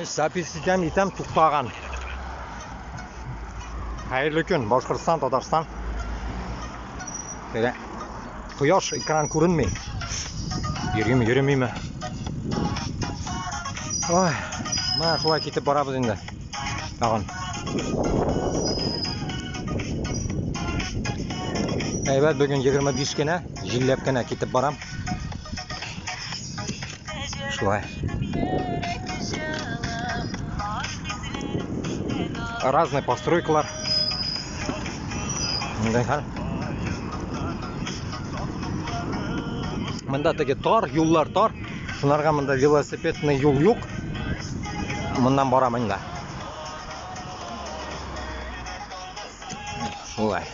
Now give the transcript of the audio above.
Запись итәм, итәм, туҡтаған. Хәйерле көн, Башҡортостан, Татарстан. Теге ҡояш, экран күренмәй. Йөрөймө, йөрөмәйме? Ой, мына шулай китеп барабыҙ инде. Тағын. Әйбәт, бөгөн 25 кенә, җилләп кенә китеп барам. Шулай. Разные постройкалар. Мындай хәл. Мында теге тар, юллар тар. Шунарға мында велосипедный юл юҡ. Мындан барам инде. Шулай.